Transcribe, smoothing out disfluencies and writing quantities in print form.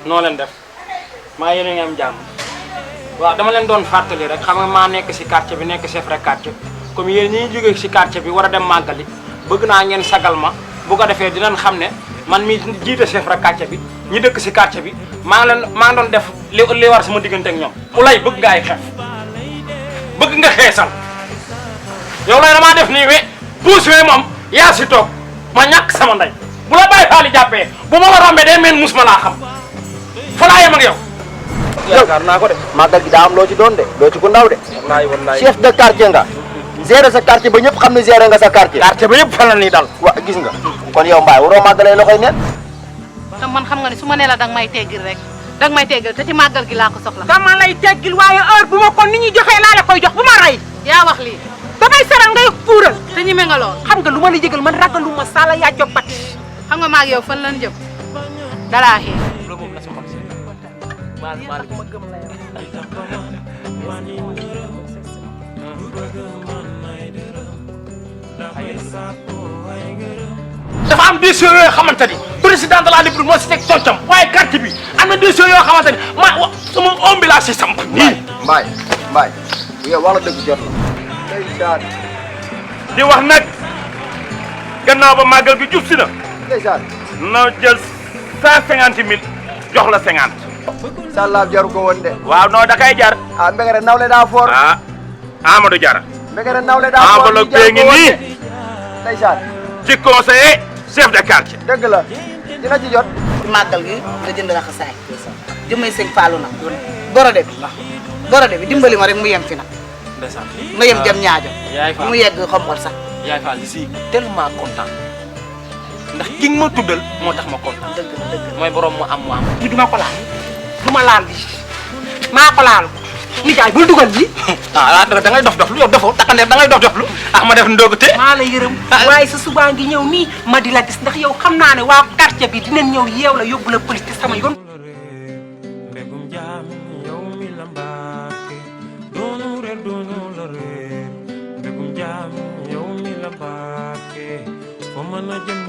noo leen def maa yéen a ngi am jàmm waaw dama leen doon fàttali rek xam nga maa nekk si quartier bi nekk chef de quartier comme yéen ñi jógee si quartier bi war a dem màggali bëgg naa ngeen sagal ma bu ko defee dinañ xam ne man mi jiite chef de quartier bi ñi dëkk si quartier bi maa ngi doon def li war sama diggante ak ñoom. bu lay bëgg nga ay xef bëgg nga xeesal yow lay damaa def nii we puus we moom yaa si toog ma ñàkk sama ndey bu la bàyyi faali jàppee bu ma la rombee day mel mus ma laa xam fa laa yem ak yow. yaakaar naa ko de màggal gi daa am loo ci doon de loo ci ku ndaw de. wallaay chef de quartier nga. gérer sa quartier ba ñëpp xam ne gérer nga sa quartier. quartier ba yëpp fa la nii dal. wa gis nga kon yow Mbaye waroo màggalee loxoy neen. te man xam nga ne su ma nee la danga may teggil rek danga may teggil te ci màggal gi laa ko soxla. dama lay teggil waaye heure bu ma ko ni ñuy joxee laa la koy jox bu ma rey. yaa wax lii. damay saral ngay puural. te ñeme nga lool. xam nga lu ma la yëgal man ragalu ma sala yaa jog bat. xam nga maag yow fan lan jëm dalaa xee. loolu moom la sama xol dafa am des yoo xamante ni président de la République moo si teg soccam waaye carte bi am na des yoo xamante ni sama ombi laa si samp nii. Mbaye yow wax la dëgg jot la. di wax nag gannaaw ba màggal gi jub si na. ndeysaan. na jël 150 000 jox la 50. Sallaam jaru ko woon de. waaw non da kay jar. ah Mbegere nawle daa foor. ah Amadou Diarra. Mbegere nawle daa foor enveloppe bee ngi nii. ndeysaan. ci conseiller chef de quartier. dëgg la dina ci jot. ci màggal gi nga jënd raxasaay jëmay sëñ Fallou nag borode bi dimbali ma rek mu yem fi nag ndeysaan ma yem jëm ñaajo yaay Fall mu yegg xombol sax yaay Fall si tellement content ndax ki nga ma tuddal moo tax ma content dëgg mooy borom mu am mu am. bi duma ko laal duma laal bi maa ko laal nijaay bul dugal bi. ah da ngay dof lu yow dofoo takkandeer da ngay dof lu ah ma def ndogute. maa la yërëm waaye sa subaa ngi ñëw nii ma di la gis ndax yow xam naa ne waa quartier bi dinañ ñëw yeew la yóbbu la police te sama yoon. Begum jam yow mi la baake fo mën a jëm